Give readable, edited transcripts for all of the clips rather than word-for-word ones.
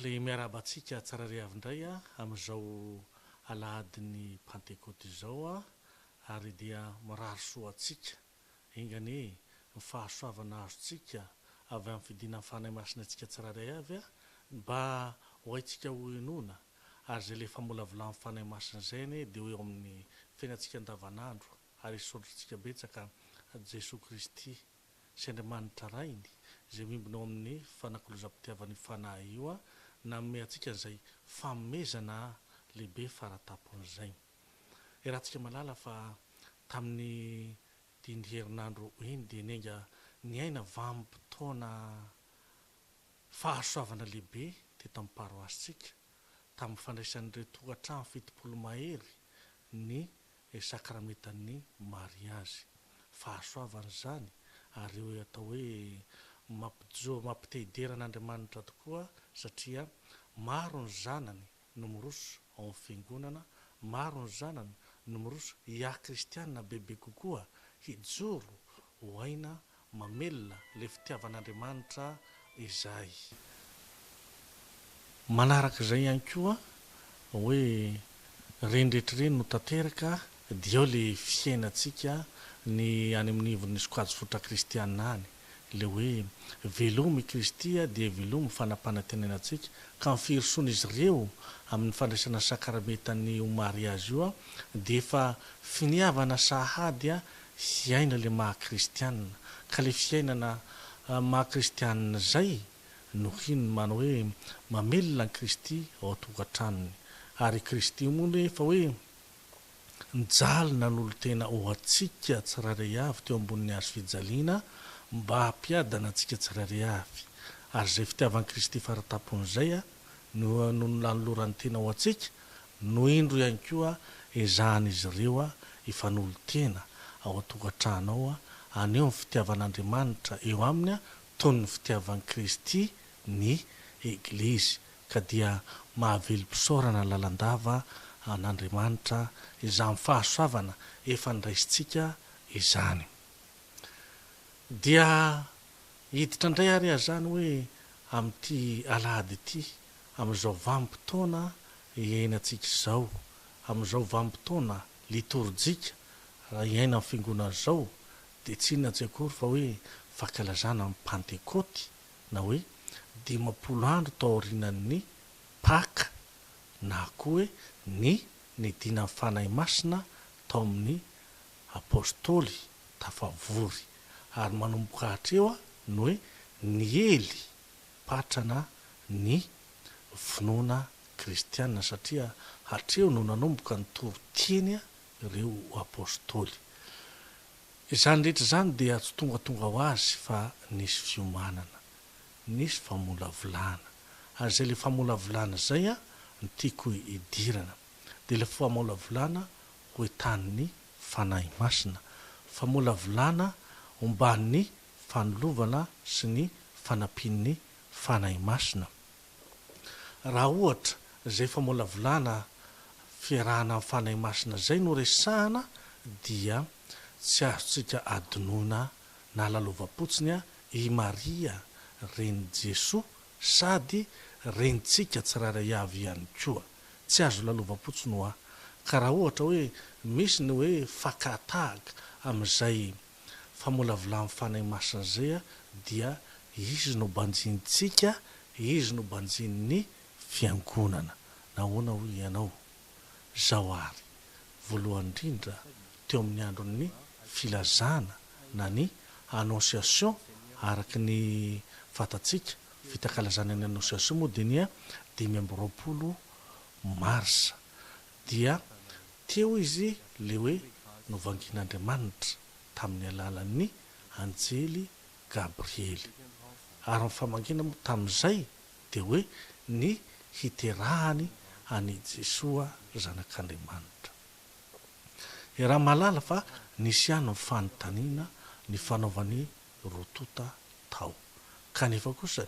Faly miarahaba antsika tsirairay avy indray amin'izao alahadin'ny Pantekôty izao ary dia mirary soa antsika. Enga anie ny fahasoavana azontsika avy amin'ny fidinan'ny Fanahy Masina antsika tsirairay avy mba ho haintsika ho henoina ary izay ilay famolavolan'ny Fanahy Masina izay anie dia ho eo amin'ny fiainantsika andavanandro ary hisaotrantsika betsaka Jesoa Kristy sy Andriamanitra Rainy izay miombona ao amin'ny fanakolozam-pitiavan'io Fanahy io nanome antsika an'izay fanomezana lehibe faratampony izay. Iarahantsika mahalala fa tamin'ny dimy herinandro iny dia niainga niaina vanim-potoana fahasoavana lehibe teto amin'ny paroasintsika tamin'ny fandraisan'ireo tokantrano 70 mahery ny sakramentan'ny mariazy. Fahasoavana izany ary io atao hoe mampijo mampite hidera an'Andriamanitra tokoa satria maro ny zanany no miroso ao amin'ny fiangonana, maro ny zanany no miroso hiahy kristiana bebe kokoa, hijoro ho aina mamelona ilay fitiavan'Andriamanitra izay. Manaraka izay ihany koa hoe ireny rehetra ireny no tanteraka dia eo ilay fiainantsika ny any amin'ny ivon'ny sokajy fototra kristiana any, ilay hoe velomy i Kristy dia velomy ny fanampanantenana antsika ka ny firosoan'izy ireo amin'ny fandraisana ny sakramentan'ny ho mariazy io dia efa finiavana sahady hiaina ilay maha kristianina ka ilay fiainana maha kristianina izay no hino manao hoe mamelona an'i Kristy ao an-tokantranony ary i Kristy moa nefa hoe nijaly nanolo-tena ho antsika tsirairay avy teo ambonin'ny hazo fijaliana mba hampiadana antsika tsirairay avy ary izay fitiavan'i Kristy faratampony izay no no nanolorany tena ho antsika no indro ihany koa ezahan'izy ireo hifanolo-tena ao an-tokantrano ao haneho ny fitiavan'Andriamanitra eo aminy toy ny fitiavan'i Kristy ny Eglizy, ka dia mahavelom-pisaorana lalandava an'Andriamanitra izany fahasoavana efa niraisintsika izany. Dia hiditra indray ary aho izany hoe amin'ity alahady ity, amin'izao vanim-potoana iainantsika izao, amin'izao vanim-potoana litorjika iainan'ny Fiangonana izao, dia tsy inona tsy akory fa hoe fankalazana ny Pantekôty na hoe 50 andro taorianan'ny Paka na koa hoe ny nidinan'ny Fanahy Masina tao amin'ny Apôstôly tafavory ary manomboka hatreo ny hoe niely patrana ny finoana kristiana satria hatreo no nanomboka nitory teny ireo Apôstôly. Izany rehetra izany dia tsy tongatonga ho azy fa nisy fiomanana, nisy famolavolana. Ary izay ilay famolavolana izay no tiako hidirana. Dia ilay famolavolana ho entanin'ny Fanahy Masina. Famolavolana omban'ny fanilovana sy ny fanampian'ny Fanahy Masina. Raha ohatra izay famolavolana fiarahana amin'ny Fanahy Masina izay no resahana dia tsy azontsika adinoina na lalaovam-potsiny i Maria renin'i Jesoa sady renintsika tsirairay avy ihany koa. Tsy azo lalaovam-potsiny hoa. Ka raha ohatra hoe misy ny hoe fakà-tahaka amin'izay famolavolan'ny Fanahy Masina izay dia Izy no banjinintsika, Izy no banjinin'ny Fiangonana. Nahoana hoy ianao? Izao àry, voalohany indrindra, teo amin'ny andron'ny filazana na ny annonciation araka ny fantatsika, fitankalazana ny annonciation moa dia ny 25 marsa, dia teo izy ilay hoe novangian'Andriamanitra tamin'ny alalan'ny anjely Gabriely. Ary ny famangiana moa tamin'izay dia hoe ny hiterahany an'i Jesoa Zanak'Andriamanitra. Iaraha-mahalala fa nisy ihany ny fanontaniana nifanaovan'ny roa tonta tao. Kanefa kosa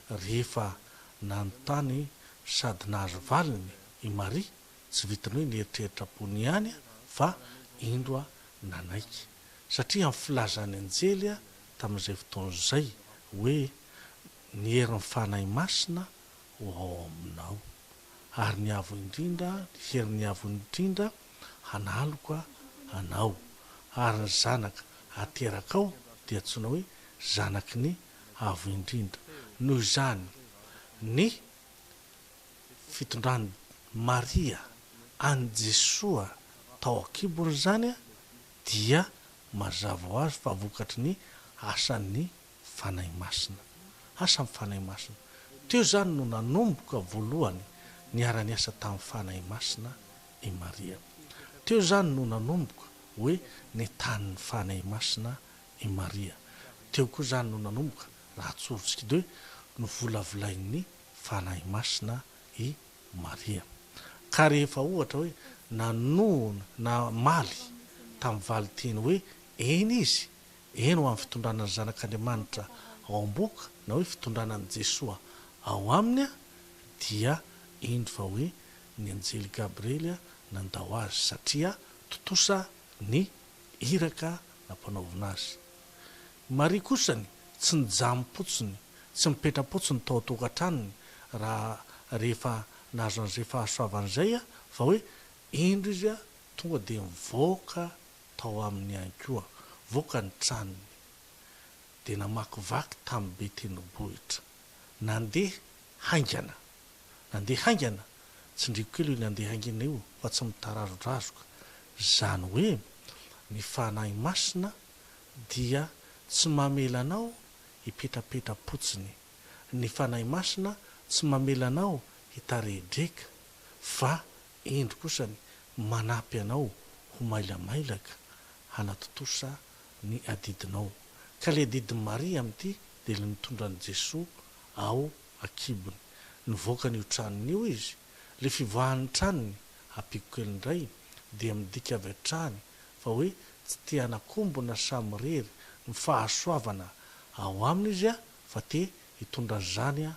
rehefa nanontany sady nahazo valiny i Maria, tsy vitan'ny hoe nieritreritra am-pony ihany fa indro nanaiky. Satria amin'ny filazan'ny anjely tamin'izay fotoana izay hoe ny herin'ny Fanahy Masina ho ao aminao, ary ny Avo Indrindra, ny herin'ny Avo Indrindra hanaloka anao, ary ny zanaka haterakao dia antsoina hoe zanaky ny Avo Indrindra. Noho izany, ny fitondran'i Maria an'i Jesoa tao an-kibony izany dia mazava ho azy fa vokatry ny asan'ny Fanahy Masina. Asan'ny Fanahy Masina. Teo izany no nanomboka voalohany niara-niasa tamin'ny Fanahy Masina i Maria. Teo izany no nanomboka hoe nentanin'ny Fanahy Masina i Maria. Teo koa izany no nanomboka, raha tsorintsika dia hoe novolavolain'ny Fanahy Masina i Maria. Ka rehefa ohatra hoe nanohona, namaly tamin'ny valin-teny hoe eny izy, eny ho amin'ny fitondrana ny Zanak'Andriamanitra ao am-bohoka na hoe fitondrana an'i Jesoa ao aminy dia indro fa hoe ny anjely Gabriely nandao azy satria tontosa ny iraka nampanaovina azy. Maria kosany tsy nijamom-potsiny, tsy nipetra-potsiny tao an-tokantranony raha rehefa nahazo an'izay fahasoavana izay fa hoe indro izy tonga dia nivoaka tao aminy ihany koa, voaka ny tranony, dia namakivaky tamin'ny be tendrombohitra. Nandeha haingana. Nandeha haingana, tsindriako kely io nandeha haingana io fa tsy mitarazodrazoka. Izany hoe ny Fanahy Masina dia tsy mamela anao hipetrapetra-potsiny. Ny Fanahy Masina tsy mamela anao hitarehidreka fa Indro kosa ny manampy anao ho mailamailaka hanatontosa ny adidinao. Ka le adidin'i Maria amin'ity dia le mitondra an'i Jesoa ao akibony. Nivoaka an'io tranony io izy. Le fivoahan'ny tranony, ampiako kely indray, dia midika avy hatrany fa hoe tsy te hanakombona samirery ny fahasoavana ao aminy izy fa te hitondra an'izany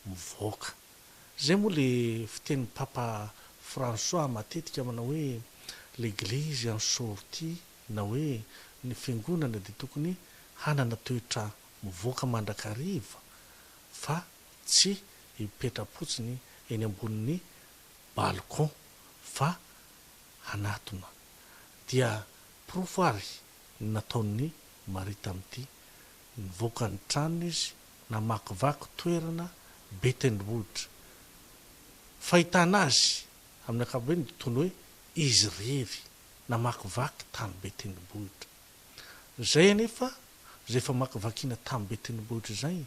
mivoaka. Zay moa le fitenin'i Papa François matetika manao hoe l'église en sortie na hoe ny fiangonana dia tokony hanana toetra mivoaka mandrakariva fa tsy hipetra-potsiny eny ambonin'ny balcon fa hanatona. Dia porofo ary ny nataon'i Maria tamin'ity, nivoaka ny tranony izy namakivaky toerana be tendrombohitra. Fahitana azy amin'ny ankapobeny dia toy ny hoe izy irery namakivaky tany be tendrombohitra. Izay anefa, izay famakivakiana tany be tendrombohitra izay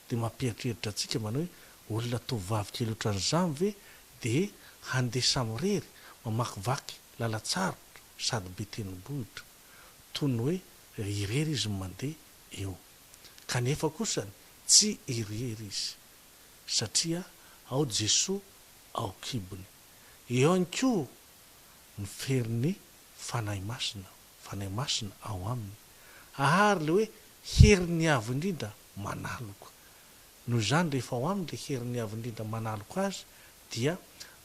dia mampieritreritra antsika manao hoe olona tovovavy kely ohatran'izany ve dia handeha samirery mamakivaky lalan-tsarotra sady be tendrombohitra? Toy ny hoe irery izy no mandeha eo. Kanefa kosa tsy irery izy, satria ao Jesoa ao kibony. Eo ihany koa ny ferin'ny Fanahy Masina, Fanahy Masina ao aminy. Ary ilay hoe herin'ny Avo Indrindra manaloka. Noho izany rehefa ao aminy ilay herin'ny Avo Indrindra manaloka azy dia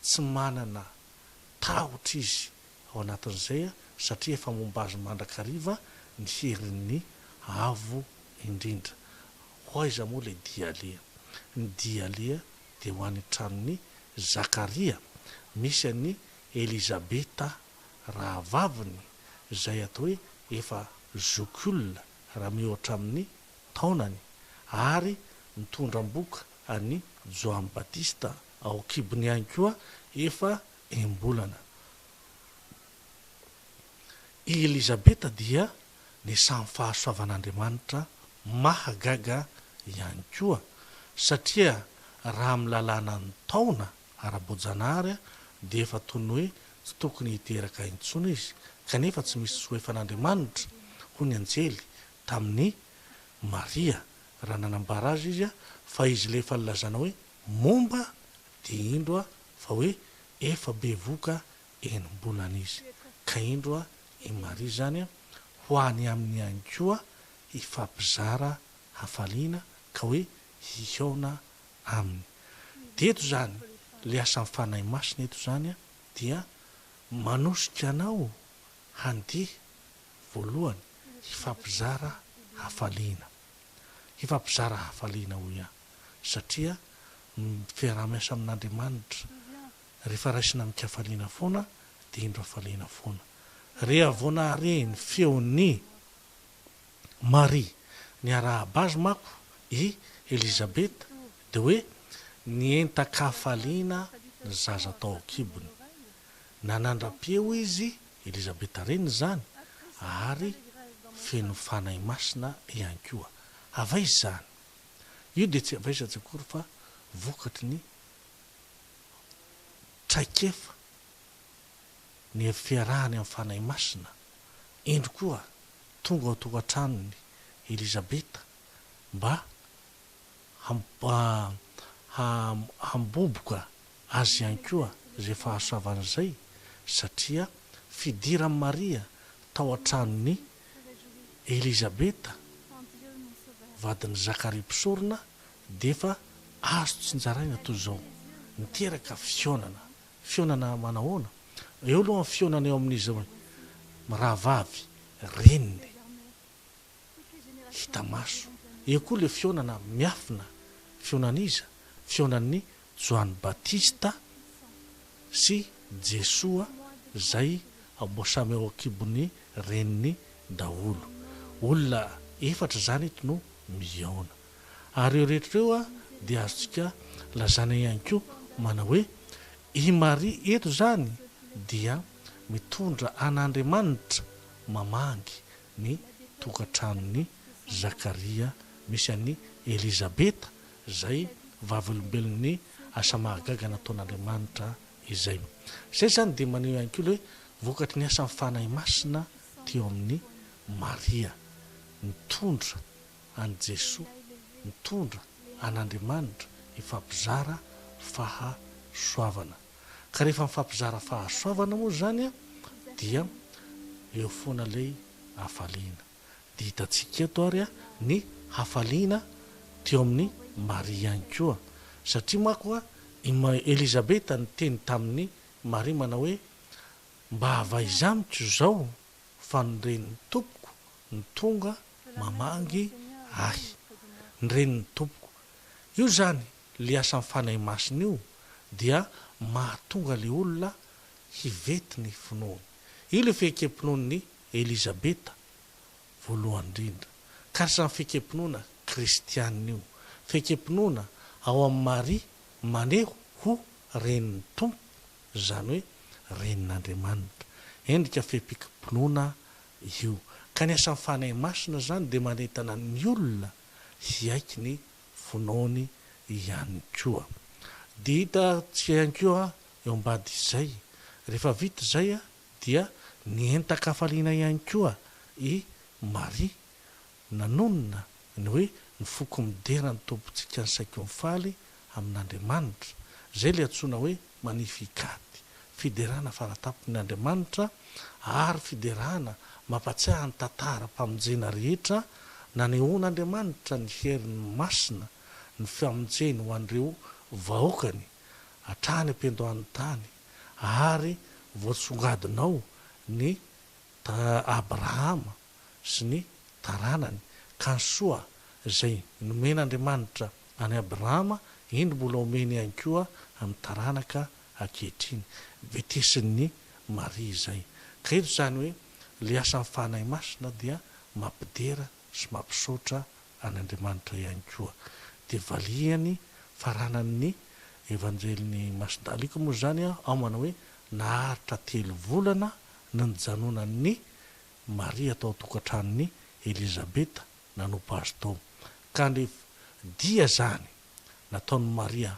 tsy manana tahotra izy ao anatin'izay satria efa momba azy mandrakariva ny herin'ny Avo Indrindra. Ho aiza moa ilay dia aleha? Ny dia aleha dia ho any an-tranon'i Zakaria, misy an'i Elizabeta rahavaviny izay atao hoe efa zokiolona raha mihoatra amin'ny taonany, ary mitondra am-bohoka an'i Joany Batista ao an-kibony ihany koa efa enim-bolana. I Elizabeta dia nisan'ny fahasoavan'Andriamanitra mahagaga ihany koa, satria raha amin'ny lalànan'ny taona ara-boajanahary dia efa toy ny hoe tsy tokony hiteraka intsony izy, kanefa tsy misy tsy ho efan'Andriamanitra, hoy ny anjely tamin'i Maria raha nanambara azy izy fa izy ilay efa nilazana hoe momba dia indro fa hoe efa bevoka enim-bolana izy, ka indro i Maria izany ho any aminy ihany koa hifampizara hafaliana ka hoe hihaona aminy. Dia eto izany, ilay asan'ny Fanahy Masina eto izany dia manosika anao handeha voalohany hifampizara hafaliana. Hifampizara hafaliana hoy aho, satria. Ny fiaraha-miasa amin'Andriamanitra, rehefa raisina amin-kafaliana foana dia indro hafaliana foana. Reha vao nahare ny feon'i Maria niarahaba azy manko i Elizabeta dia hoe nientan-kafaliana ny zaza tao an-kibony. Nanandra-peo izy, Elizabeta reniny izany, ary feno Fanahy Masina ihany koa. Avy aiza izany? Io dia tsy avy aiza tsy akory fa vokatry ny traikefa, ny fiarahany amin'ny Fanahy Masina. Indro koa tonga ao an-tokantranony Elizabeta mba hamboboka azy ihany koa izay fahasoavana izay satria fidiran'i Maria tao an-tranon'i Elizabeta vadin'i Zakaria mpisorona dia efa azo tsinjaraina toy izao, niteraka fihaonana. Fihaonana manahoana? Eo aloha ny fihaonana eo amin'izy mirahavavy reniny. Hita maso. Eo koa ilay fihaonana miafina. Fihaonan'iza? Fihaonan'i Joany Batista sy Jesoa izay mbo samy ao an-kibon'ny reniny daholo. Olona efatra izany eto no mihaona. Ary ireo rehetra ireo dia azontsika lazaina ihany koa manao hoe i Maria eto izany dia mitondra an'Andriamanitra mamangy ny tokantranon'i Zakaria misy an'i Elizabeta izay vavolombelon'ny asa mahagaga nataon'Andriamanitra izay. Izay izany dia maneho ihany koa ilay hoe vokatry ny asan'ny Fanahy Masina teo amin'i Maria nitondra an'i Jesoa, nitondra an'Andriamanitra hifampizara fahasoavana. Ka rehefa mifampizara fahasoavana moa izany dia eo foana ilay hafaliana. Dia hitantsika eto ary ny hafaliana teo amin'i Maria ihany koa. Satria manko i Elizabeta niteny tamin'i Maria manao hoe, Mba avaiza amiko izao fa ny renin'ny Tompoko no tonga mamangy ahy. Ny renin'ny Tompoko. Io izany le asan'ny Fanahy Masina io dia mahatonga le olona hivety ny finoany. Io le fiekem-pinoan'i Elizabeta voalohany indrindra. Karazan'ny fiekem-pinoana kristianina io. Fiekem-pinoana ao amin'i Maria maneho ho renin'ny Tompo, izany hoe renin'Andriamanitra. Endrika fiekem-pinoana io. Ka ny asan'ny Fanahy Masina izany dia manentana ny olona hiaiky ny finoany ihany koa. Dia hitantsika ihany koa eo ambadik'izay, rehefa vita izay dia nientan-kafaliana ihany koa i Maria nanonona ny hoe ny foko midera ny Tompontsika ny saiko mifaly amin'Andriamanitra. Izay ilay antsoina hoe Magnificat, fiderana faratampony Andriamanitra ary fiderana mampatsiahy ny tantaram-pamonjena rehetra nanehoan'Andriamanitra ny heriny masina, ny famonjeny ho an'ireo vahoakany hatrany am-piandohan'ny tany ary voatsongadina ao ny Abrahama sy ny taranany, ka ny soa izay nomen'Andriamanitra an'i Abrahama, indro mbola omeny ihany koa amin'ny taranaka ankehitriny. Betesin'i Maria izay. Ka eto izany hoe ilay asan'ny Fanahy Masina dia mampidera sy mampisaotra an'Andriamanitra ihany koa. Dia valiany faranan'ny Evanjelin'i Masindahy Lioka moa izany ao manao hoe naharitra telo volana ny nijanonan'i Maria tao an-tokantranon'i Elizabeta nanompo azy tao. Ka ny dia izany nataon'i Maria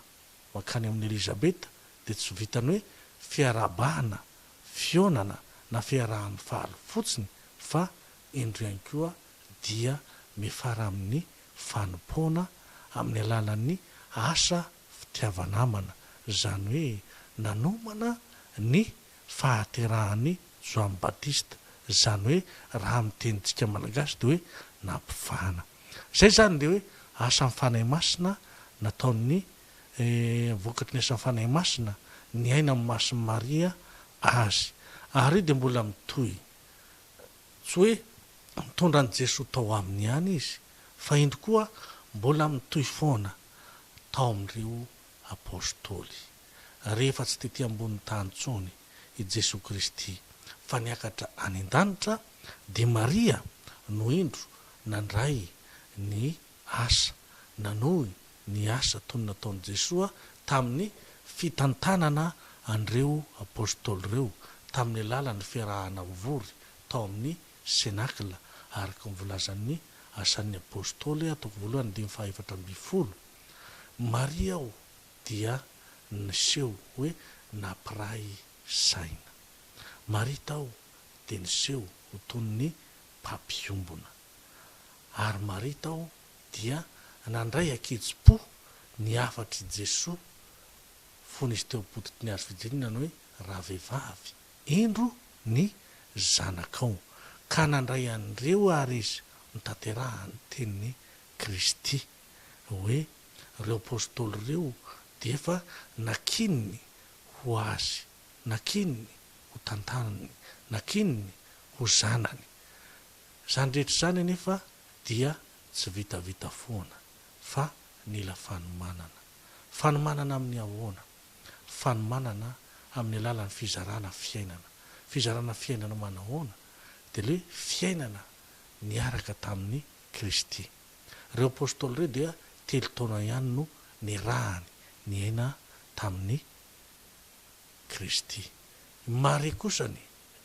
mankany amin'i Elizabeta dia tsy vitan'ny hoe fiarahabana, fihaonana na fiaraha-mifaly fotsiny fa indro ihany koa dia miafara amin'ny fanompoana amin'ny alalan'ny asa fitiava-namana, izany hoe nanomana ny fahaterahan'i Joany Batista, izany hoe raha amin'ny tenintsika malagasy dia hoe nampivahana. Izay izany ilay hoe asan'ny Fanahy Masina nataon'ny vokatry ny asan'ny Fanahy Masina niaina amin'ny Masin'i Maria azy. Ary io dia mbola mitohy. Tsy hoe nitondra an'i Jesoa tao aminy ihany izy, fa indro koa mbola mitohy foana tao amin'ireo. Apostoly. Rehefa tsy tety ambonin'ny tany intsony i Jesoa Kristy fa niakatra any an-danitra dia Maria no indro nandray ny asa, nanohy ny asa toy ny nataon'i Jesoa tamin'ny fitantanana an'ireo Apostoly ireo tamin'ny alalan'ny fiarahana vory tao amin'ny Senakla araka ny volazan'ny Asan'ny Apostoly toko voalohany andininy faha-14. Maria aho dia niseho hoe nampiray saina. Maria tao dia niseho ho toy ny mpampiombona. Ary Maria tao dia nandray ankehitsipo ny hafatr'i Jesoa fony izy teo am-pototry ny hazo fijaliana ny hoe, Ravehivavy, indro ny zanakao. Ka nandray an'ireo àry izy notanterahany ny tenin'i Kristy hoe ireo Apostoly ireo dia efa nakininy ho azy, nakininy ho tantaniny, nakininy ho zanany. Izany rehetra izany anefa dia tsy vitavita foana fa nila fanomanana. Fanomanana amin'ny ahoana? Fanomanana amin'ny alalan'ny fizarana fiainana. Fizarana fiainana manahoana? Dia ilay hoe fiainana niaraka tamin'i Kristy. Ireo Apostoly ireo dia telo taona ihany no nirahany niaina tamin'i Kristy. I Maria kosany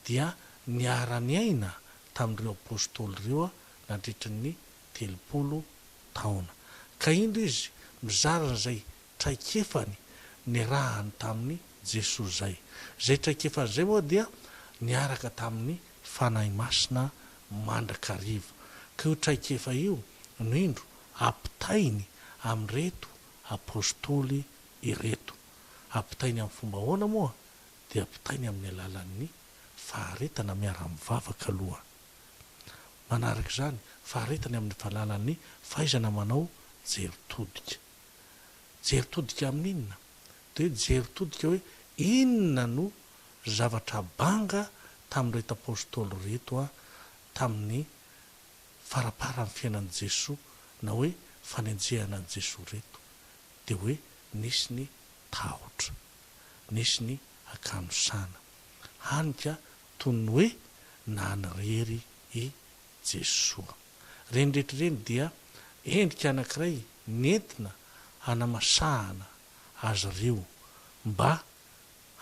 dia niara-niaina tamin'ireo Apostoly ireo nandritry ny 30 taona. Ka indro izy mizara an'izay traikefany nirahany tamin'i Jesoa izay. Izay traikefany izay moa dia niaraka tamin'ny Fanahy Masina mandrakariva. Ka io traikefa io no indro ampitainy amin'ireto Apostoly ireto. Ampitainy amin'ny fomba ahoana moa? Dia ampitainy amin'ny alalan'ny faharetana miara-mivavaka aloha. Manaraka izany, faharetany amin'ny fahalalan'ny fahaizana manao jery todika. Jery todika amin'ny inona? Dia hoe jery todika hoe inona no zavatra banga tamin'ireto Apostoly ireto tamin'ny faramparan'ny fiainan'i Jesoa na hoe fanenjehana an'i Jesoa ireto. Dia hoe nisy ny tahotra. Nisy ny hakanosana. Hany ka toy ny hoe nanirery i Jesoa. Ireny rehetra ireny dia endrika anankiray nentina hanamasahana azy ireo mba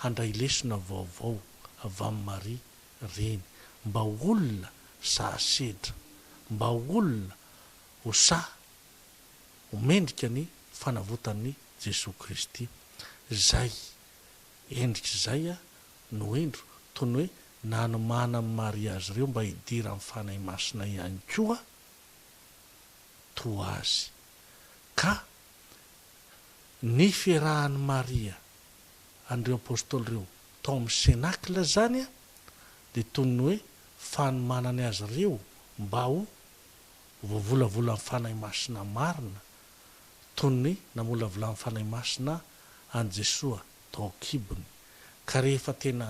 handray lesona vaovao avy amin'i Maria Reny, mba ho olona saha sedra, mba ho olona ho sahy ho mendrika ny fanavotan'i Jesoa Kristy. Izay endrika izay no indro toy ny hoe nanomanan'i Maria azy ireo mba hidiran'ny Fanahy Masina ihany koa toa azy. Ka ny fiarahan'i Maria an'ireo Apostoly ireo tao amin'ny Cenacle izany dia toy ny hoe fanomanany azy ireo mba ho voavolavolan'ny Fanahy Masina marina toy ny namolavolan'ny Fanahy Masina an'i Jesoa tao an-kibony. Ka rehefa tena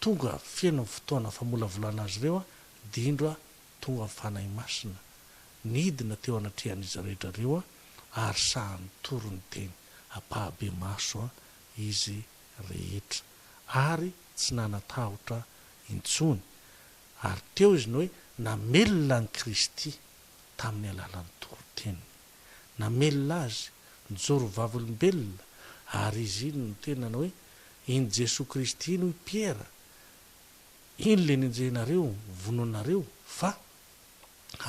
tonga feno ny fotoana famolavolana azy ireo dia indro tonga ny Fanahy Masina nidina teo anatrehan'izy rehetra ireo ary sahy nitory ny teny ampahabemaso izy rehetra ary tsy nanatahotra intsony ary teo izy no hoe namelona an'i Kristy tamin'ny alalan'ny toriteniny. Namelona azy, nijoro vavolombelona ary izy iny no tena nanao hoe iny Jesoa Kristy iny hoy Piera, iny le nenjehinareo, vonoinareo fa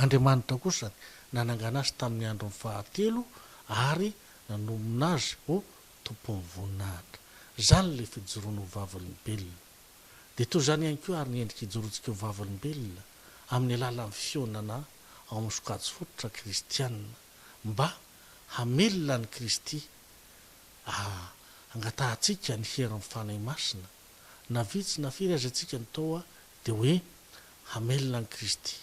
Andriamanitra kosa nanangana azy tamin'ny androny fahatelo ary nanomona azy ho Tompon'ny voninahitra. Izany ilay fijoroana ho vavolombelona. Dia toy izany ihany koa ary ny endrika ijoroantsika ho vavolombelona amin'ny alalan'ny fihaonana ao amin'ny sokajy fototra kristiana mba hamelona an'i Kristy Angatahantsika ny herin'ny Fanahy Masina, na vitsy na firy aza isika ny toa dia hoe hamelona an'i Kristy,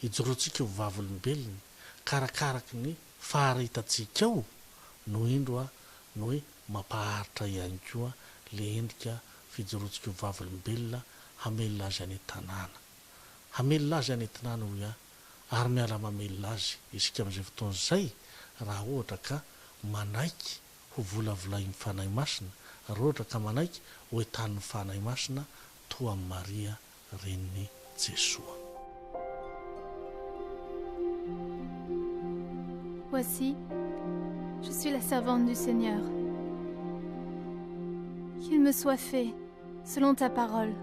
hijoroantsika ho vavolombelony, ka arakaraky ny faharetantsika ao no indro no hoe mampaharitra ihany koa le endrika fijoroantsika ho vavolombelona hamelona azy any an-tanàna. Hamelona azy any an-tnàna hoy aho, ary miara-mamelona azy isika amin'izay fotoana izay raha ohatra ka manaiky. ho volavolain'ny Fanahy Masina, raha ohatra ka manaiky ho entanin'ny Fanahy Masina toa an'i Maria renin'i Jesoa. Voici, je suis la servante du Seigneur. Qu'il me soit fait selon ta parole.